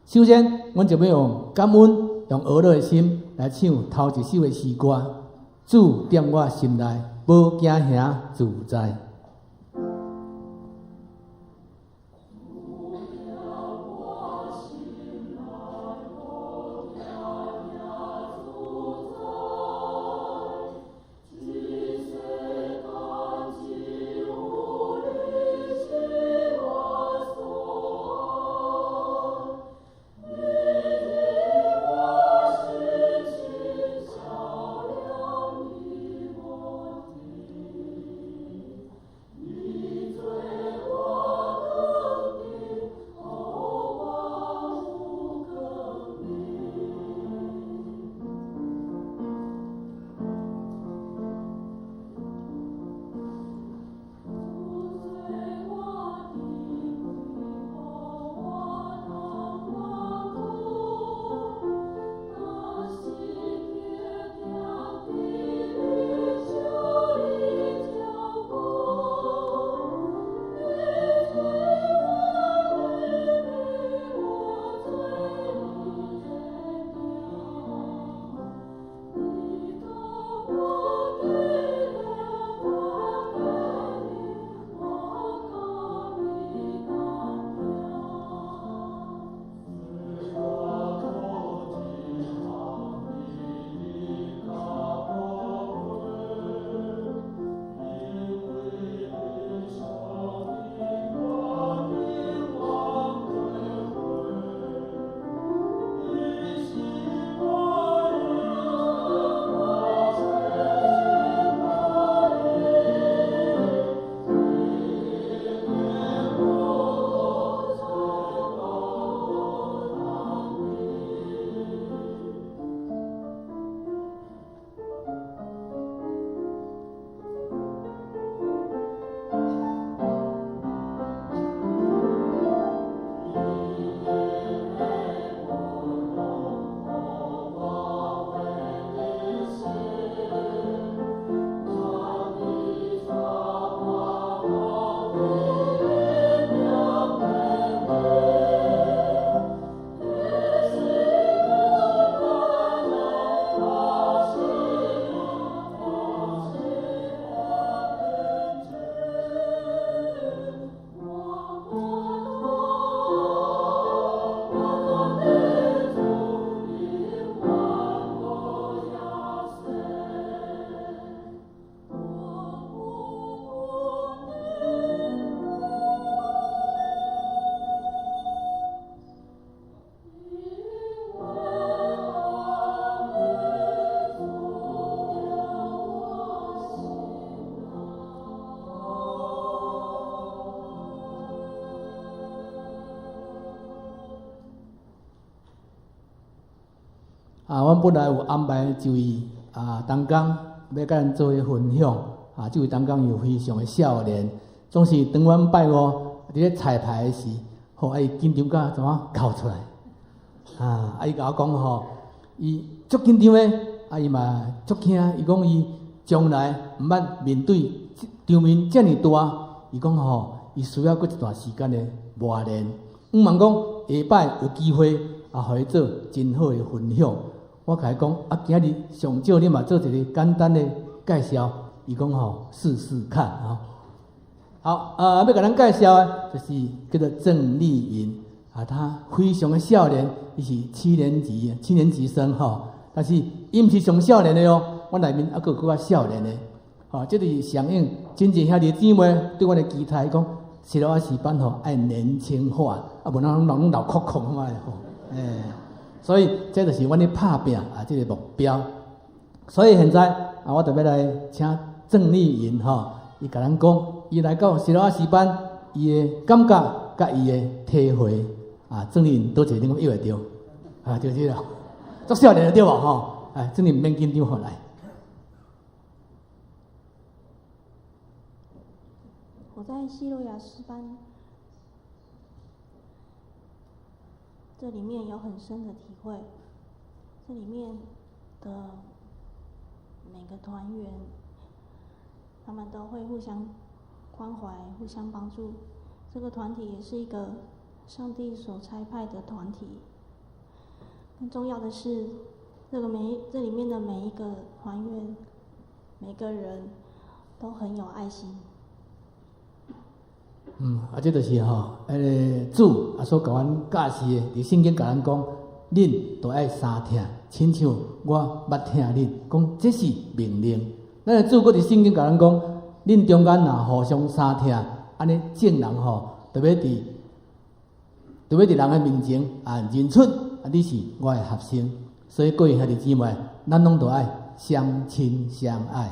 首先，阮就欲用感恩、用呵咾的心來唱頭一首的詩歌。主踮我心內，無驚行自在。啊，阮本來有安排一位啊同工欲共咱做个分享，啊，這位同工又非常的少年，總是當阮拜五佇咧彩排的時，吼，啊伊緊張甲怎啊哭出來，啊，啊伊共我講吼，伊足緊張的，啊伊嘛足驚，伊講伊將來毋捌面對場面遮爾大，伊講吼，伊需要閣一段時間的磨練。毋茫講下擺有機會啊，予伊做真好的分享。我共伊講，啊，今日上少你嘛做一个簡單的介紹。伊講吼，試試看吼。好，啊，欲共咱介紹的，就是叫做鄭麗雲啊，她非常的少年，伊是七年級生吼，但是伊毋是上少年的哦，阮內面猶閣有閣較少年的，吼，這就是響應真濟兄弟姊妹對阮的期待，講西羅亞詩班吼愛年輕化，啊，無咱攏攏老摳摳嘛吼，欸。所以這就是阮咧拍拚啊，這个目標。所以現在啊，我特別來請鄭麗雲吼，伊共咱講，伊來到西羅亞詩班，伊的感覺佮伊的體會啊。鄭麗雲佗一个你敢約會著？啊，就是啦，足少年的對無吼？哎，鄭麗雲免緊張，好來。我在西羅亞詩班。這裡面有很深的體會，這裡面的每個團員，他們都會互相關懷、互相幫助。這個團體也是一個上帝所差派的團體。更重要的是，這個每一這裡面的每一個團員，每個人都很有愛心。啊，這就是吼，彼个主啊所共阮教示的，佇聖經共咱講，恁都愛相疼，親像我捌疼恁，講這是命令。咱的主閣佇聖經共咱講，恁中間若互相相疼，按呢眾人吼，就欲佇人的面前啊認出啊你是我的學生。所以各位兄弟姊妹，咱攏都愛相親相愛。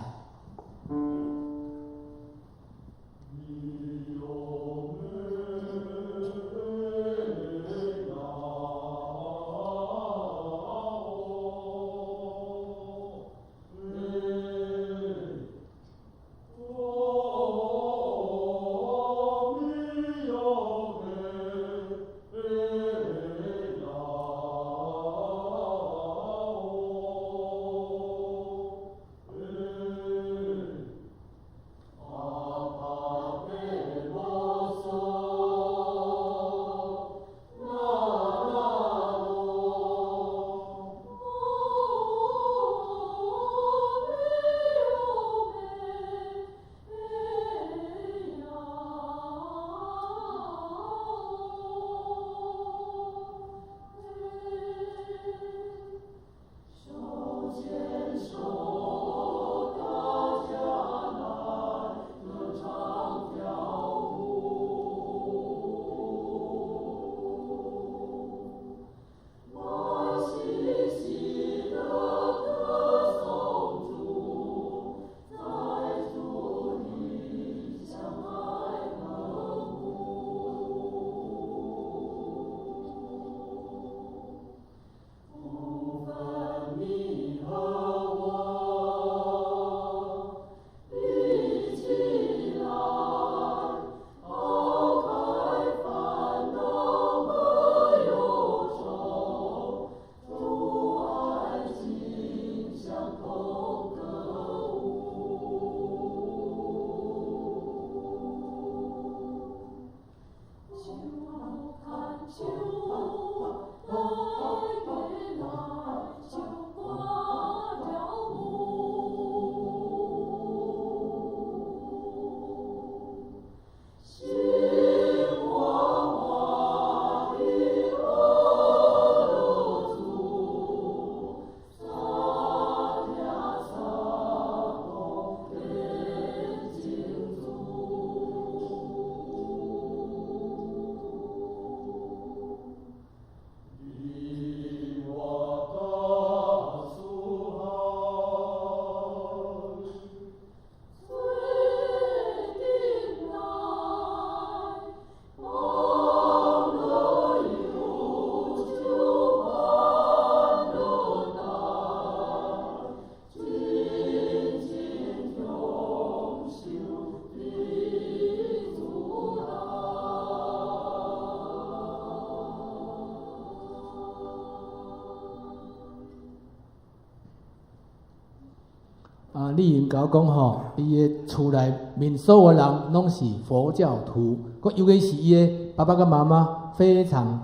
啊，麗雲共我講吼，伊的厝內面所有人攏是佛教徒，閣尤其是伊的爸爸佮媽媽非常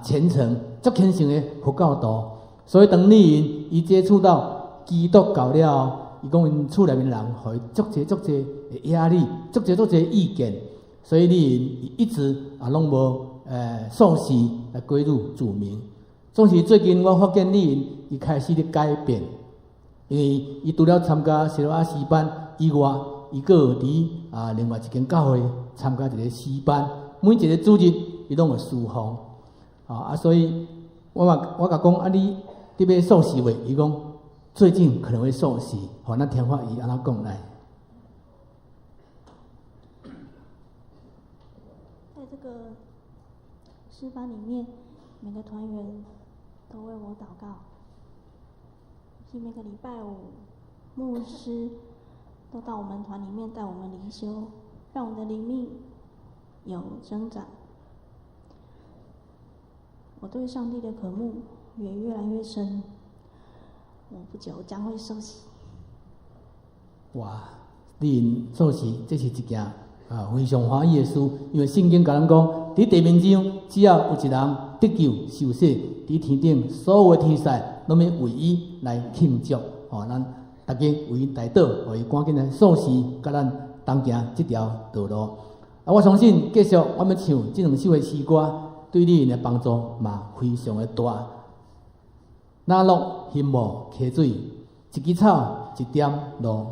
虔誠，足虔誠的佛教徒。所以當麗雲伊接觸到基督教了後，伊講𪜶厝內面人予伊足濟足濟的壓力，足濟足濟意見，所以麗雲伊一直攏無受洗來歸入主名。總是最近我發現麗雲伊開始咧改變。因為伊除了參加西羅亞詩班以外，伊閣有佇另外一間教會參加一個詩班，每一個主日伊攏會侍奉。所以我嘛我共講啊，你欲受洗未？伊講最近可能會受洗。好，咱聽看伊按怎講來。在這個詩班裡面，每個團員都為我禱告。每個禮拜五，牧師都到我們團裡面帶我們靈修，讓我們的靈命有增長。我對上帝的渴慕也越來越深。我不久將會受洗。哇！你受洗，這是一件非常歡喜的事，因為聖經共咱講，佇地面上，只要有一人得救受洗，佇天頂所有的天使攏欲為伊來慶祝。吼，咱逐家為伊代禱，予伊趕緊來素時，佮咱同行這條道路。啊，我相信繼續我們唱這兩首的詩歌，對你的幫助嘛非常的大。哪落興無溪水，一枝草，一點露。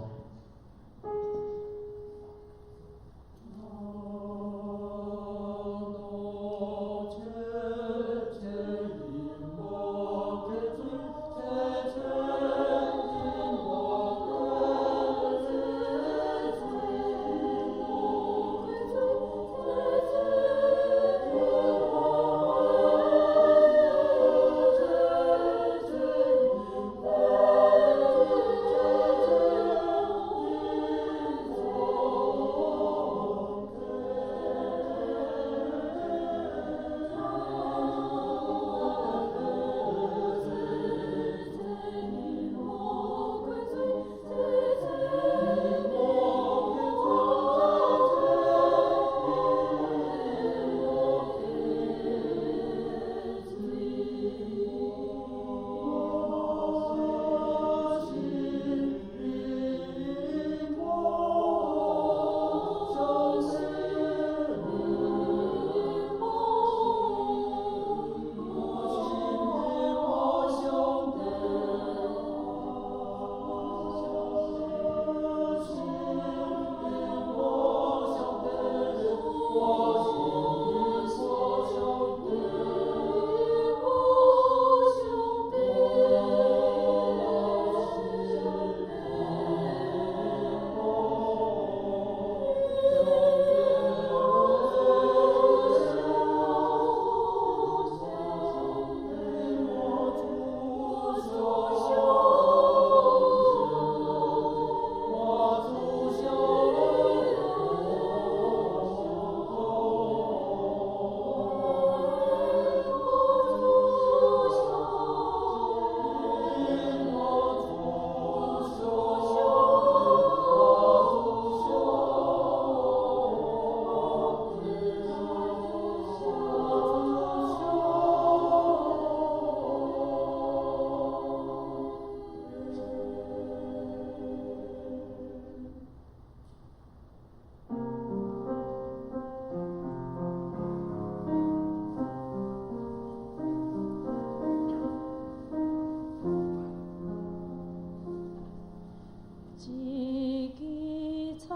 一枝草，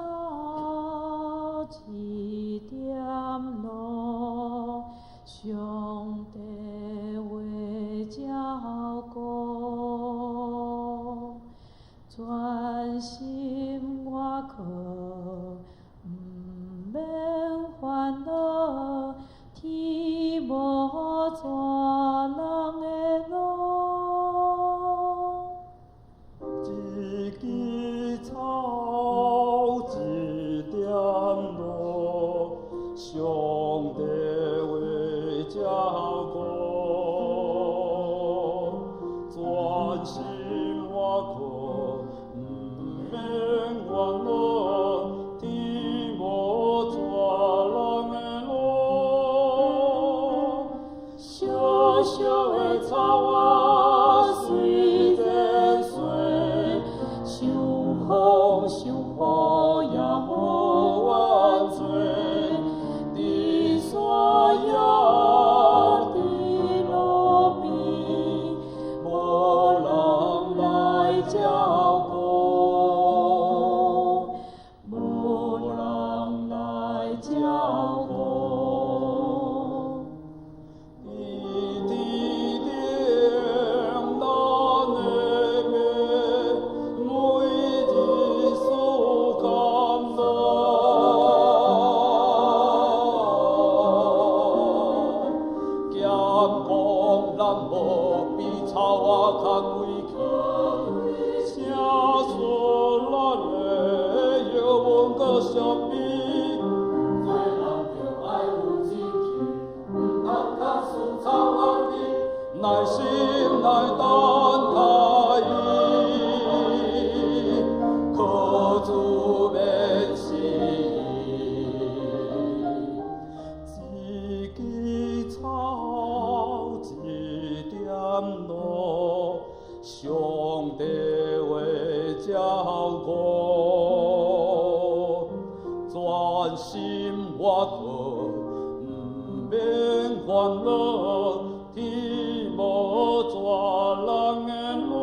一點露，上帝話照顧，專心倚靠，毋免煩惱，天無絕人的路。一枝草，一點露，上帝話照顧，專心倚靠，毋免煩惱，天無絕人的路。小小的草仔雖然細，受風受雨也無怨濟，佇山野，佇路邊，無人來照顧，無人來照顧。佇天頂，咱的父，每日賜甘露。兼講咱無比草仔較貴氣，寫出咱的英文閣相比。做人著愛有志氣，毋通卡輸草仔甜，耐心來等待伊，靠主免死。一上帝話照顧，專心我閣毋免煩惱，天無絕人的路。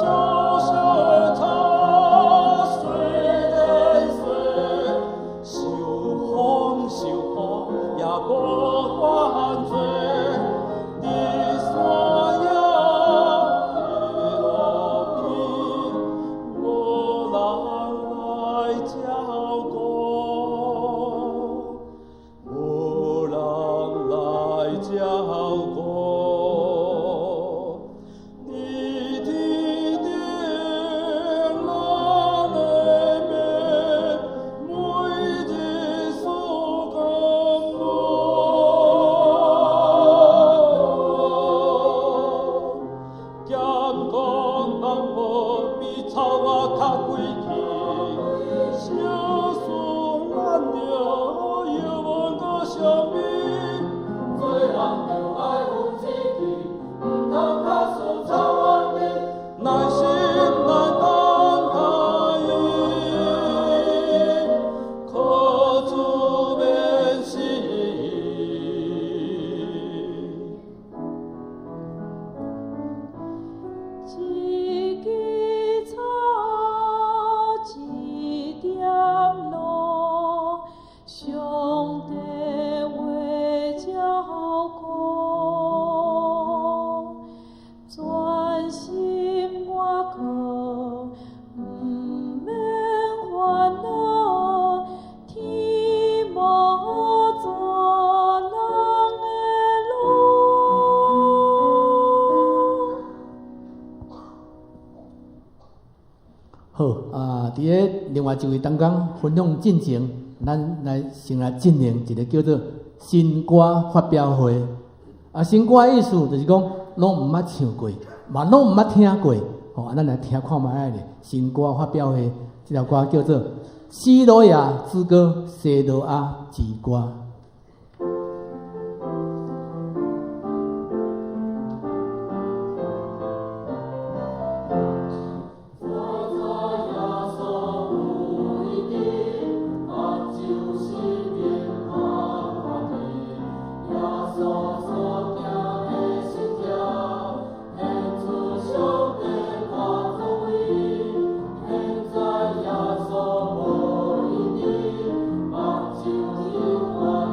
小小的草雖然細，受風受雨也無關濟。佇山野，佇路邊，無人來照顧，無人來照顧。佇天頂咱的命，每日思甘露。咸講咱無比草仔較貴氣，惜事咱著藥物閣相比。做人著愛有志氣，毋通跤輸草仔根。耐心來等待伊，可主免死。一枝草，一點露，上帝話照顧，專心我閣毋免煩惱，天無絕人的路。好啊！佇咧另外一位同工分享進前，咱來先來進行一個叫做新歌發表會。啊，新歌的意思就是講，攏毋捌唱過，嘛攏毋捌聽過。吼，啊，咱來聽看覓仔咧。新歌發表會，這條歌叫做《西羅亞之歌》，西羅亞之歌。現在耶穌無一定，目睭永遠。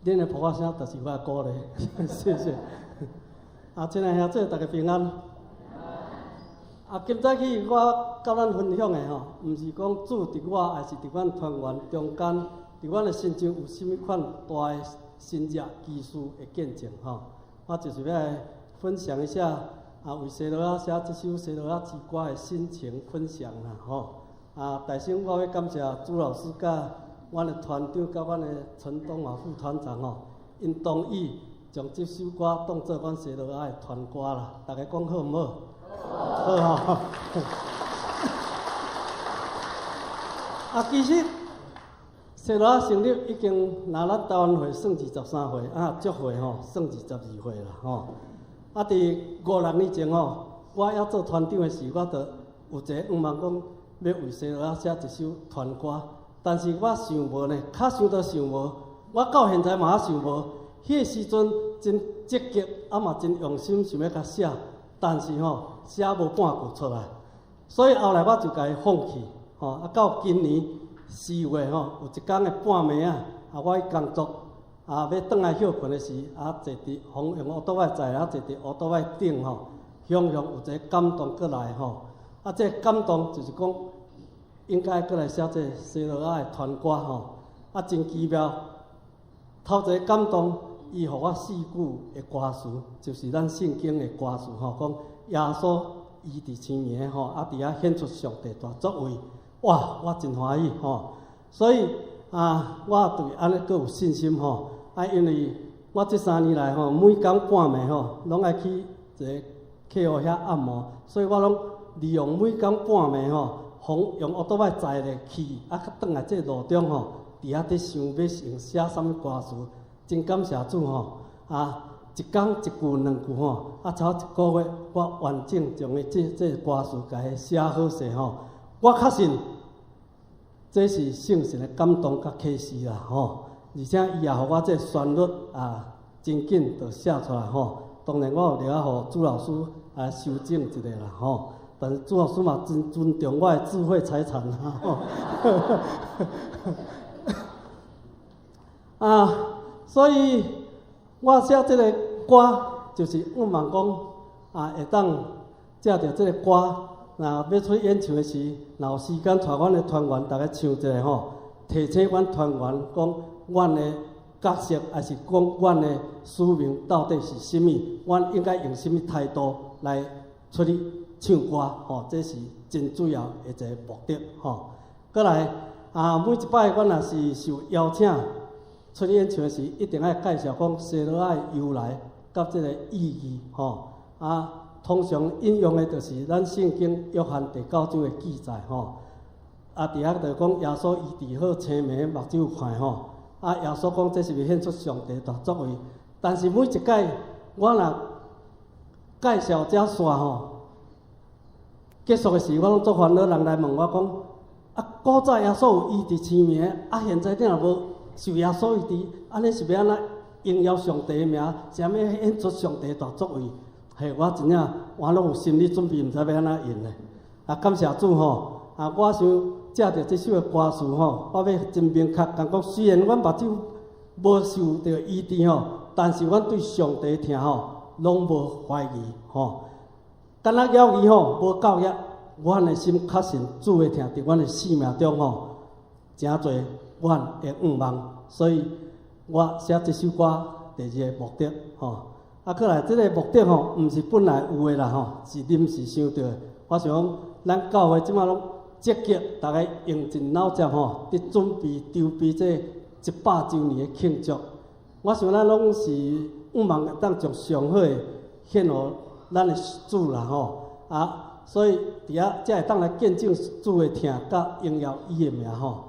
恁的噗仔聲就是我的鼓勵，謝謝。啊，親愛兄弟，大家平安。啊，今早起我佮咱分享的吼，毋是講主佇我，抑是佇阮團員中間，佇阮的身上有啥物款大的神蹟奇事的見證吼。我就是欲來分享一下，啊，為西羅亞寫這首西羅亞之歌的心情分享啦吼。啊，大先我欲感謝朱老師佮阮的團長佮阮的陳東華副團長吼，𪜶同意將這首歌當做阮西羅亞的團歌啦。大家講好毋好？好吼。啊，其實西羅亞成立已經若咱台灣會算23歲，啊，足會吼算22歲啦吼。啊，佇五六年前吼，我猶做團長的時，我就有一个願望講，欲為西羅亞寫一首團歌。但是我想無呢，較想都想無，我到現在嘛猶想無。彼个時陣真積極，啊嘛真用心想欲共寫，但是吼寫無半句出來，所以後來我就共伊放棄。吼，啊到今年4月吼，有一工的半暝啊，啊我去工作，啊欲轉來歇睏的時，啊坐佇風用烏托擺載，啊坐佇烏托擺頂吼，雄雄有一个感動過來吼，啊這个感動就是講，應該閣來寫這个西羅亞的團歌吼，啊真奇妙，頭一个感動，伊予我四句的歌詞，就是咱聖經的歌詞吼，講耶穌醫治青年吼，啊佇遐顯出上帝大作為，哇，我真歡喜吼，所以啊，我對按呢閣有信心吼，啊，因為我這3年來吼，每工半暝吼，攏愛去一个客戶遐按摩，所以我攏利用每工半暝吼。風用烏托擺載咧去，啊，轉來這路中吼，佇遐佇想欲用寫啥物歌詞，真感謝主吼！啊，一工一句兩句吼，啊，差一个月，我完整將伊這這歌詞共伊寫好勢吼。我確信這是聖神的感動佮啟示啦吼，而且伊也予我這旋律啊，真緊就寫出來吼。當然，我有掠予朱老師來修正一下啦吼。但是朱老師嘛真尊重我的智慧財產啦，啊，所以我寫這个歌就是願望講啊，會當藉著這个歌，若欲出去演唱的時，若有時間帶阮的團員逐家唱一下吼，提醒阮團員講，阮的角色，抑是講阮的使命到底是啥物，阮應該用啥物態度來出去唱歌吼，這是真主要的一个目的吼。閣來啊，每一擺阮若是受邀請出去演唱的時，一定愛介紹講西羅亞的由來佮這个意義吼。啊，通常引用的就是咱聖經約翰第九章的記載吼。啊，佇遐就講耶穌醫治好青盲目睭看吼。啊，耶穌講這是欲顯出上帝大作為，但是每一擺我若介紹遮煞吼。結束的時，我攏足煩惱，人來問我講：啊，古早耶穌有醫治青盲，啊，現在你若無受耶穌醫治，按呢是欲按怎榮耀上帝的名？啥物顯出上帝大作為？嘿，我真正我攏有心理準備，毋知欲按怎應咧。啊，感謝主吼！啊，我想藉著這首的歌詞吼，我欲真明確講講，雖然阮目睭無受著醫治吼，但是阮對上帝疼吼，攏無懷疑吼。敢若枵魚吼，無夠額，阮的心確信主的疼佇阮的生命中吼，誠濟阮的願望，所以我寫這首歌第二个目的吼。啊，閣來這个目的吼，毋是本來有的啦吼，是臨時想著的。我想講，咱教會這馬攏積極，逐家用盡腦汁吼，佇準備籌備這100週年的慶祝。我想咱攏是願望會當將上好的獻予咱的主啦吼，啊，所以佇遐才會當來見證主的疼，佮榮耀伊的名吼。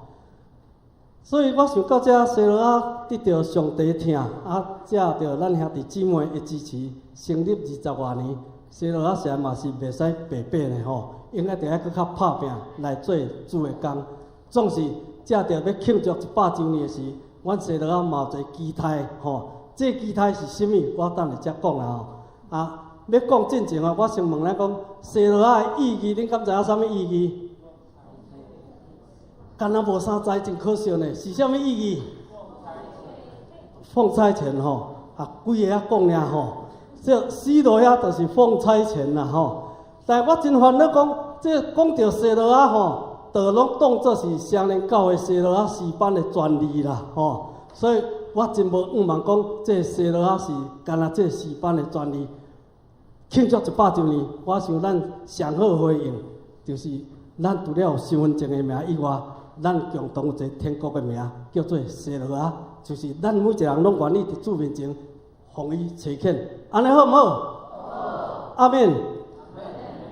所以我想到這西羅亞得著上帝疼，啊，藉著咱兄弟姊妹的支持，成立20外年，西羅亞實在嘛是袂使白白的吼，應該著愛閣較拍拚來做主的工。總是藉著欲慶祝100週年的時，阮西羅亞嘛有一個期待吼，這個期待是啥物？我等下才講啦吼。啊，欲講進前哦，我先問咱講，西羅亞的意義，恁敢知影啥物意義？敢若無啥知，真可惜呢。是啥物意義？奉差遣吼，啊，幾个仔講爾吼，這西羅亞就是奉差遣啦吼。但我真煩惱講，這講著西羅亞吼，就攏當做是雙連教會西羅亞詩班的專利啦吼。所以我真無向望講，這西羅亞是干焦這詩班的專利。慶祝100週年，我想咱上好回應，就是咱除了有身份證的名以外，咱共同有一個天國的名，叫做西羅亞，就是咱每一個人攏願意佇主面前，予伊差遣，按呢好毋好？好。阿們。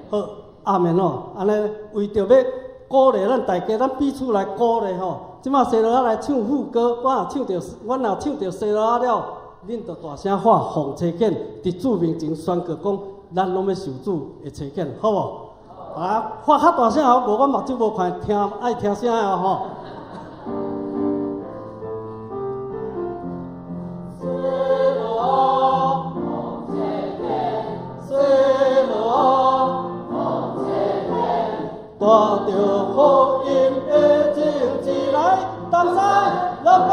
好，阿們哦，按呢為著欲鼓勵咱大家，咱彼此來鼓勵吼。這馬西羅亞來唱副歌，我若唱著，阮若唱著西羅亞了，恁就大聲喊奉差遣，佇主面前宣告講，咱攏欲受主的差遣，好無？啊，喊較大聲哦，無阮目睭無看，聽愛聽聲的吼。帶著福音的種子來，東西南北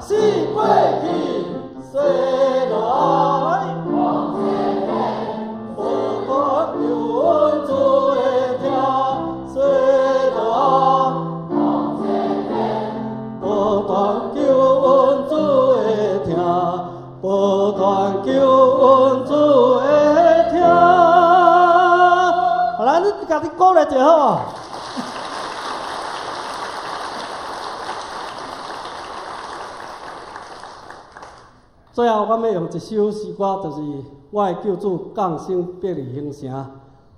四過去，西羅亞，報傳救恩主的疼，西羅亞，報傳救恩主的疼，報傳救恩主的疼。好啦，你家己鼓勵一下好無？最後，我欲用一首詩歌，就是我的救主降生伯利恆城。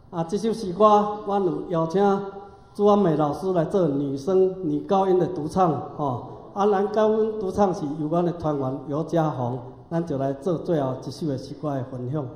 啊，這首詩歌，阮有邀請朱安美老師來做女聲女高音的獨唱，吼。啊，男高音獨唱是由阮的團員尤家宏，咱就來做最後一首的詩歌的分享。我。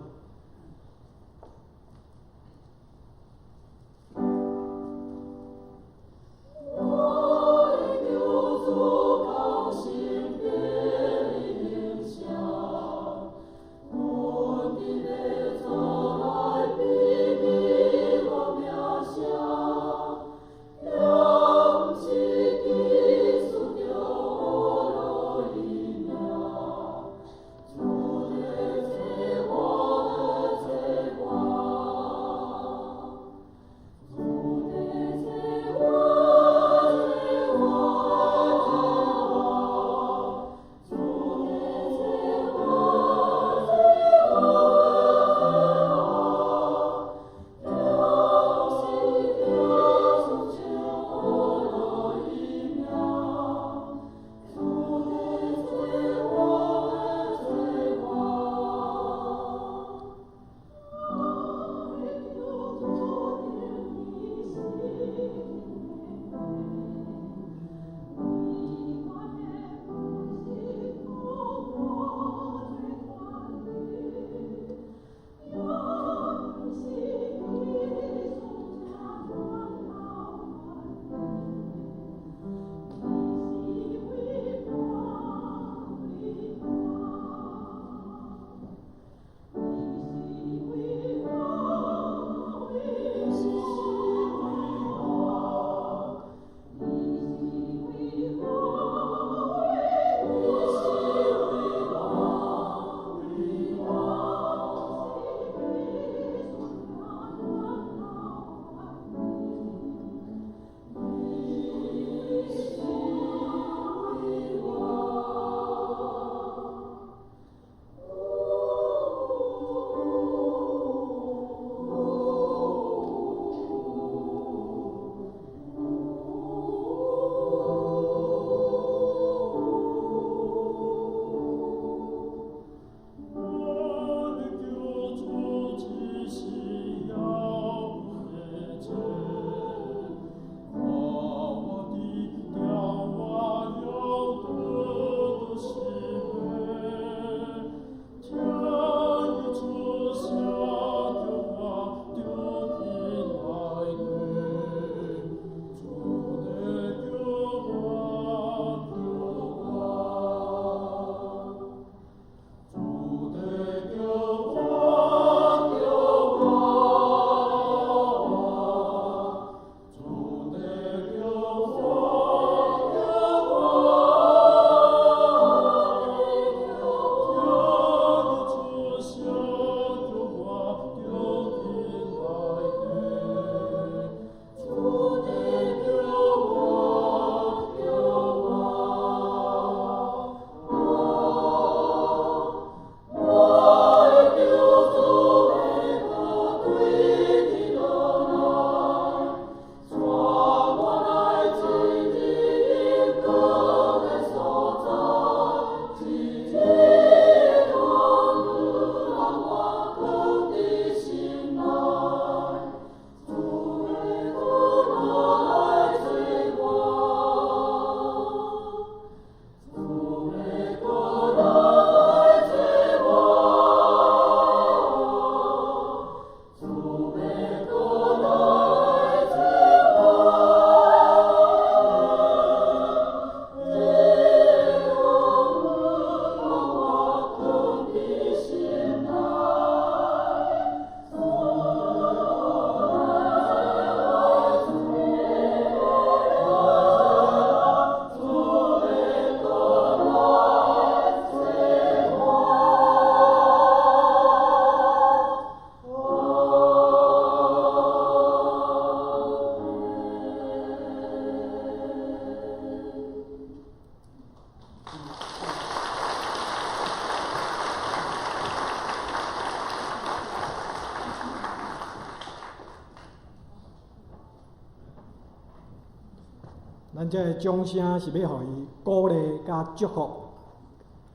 咱這个掌聲是欲予伊鼓勵佮祝福，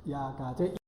也共這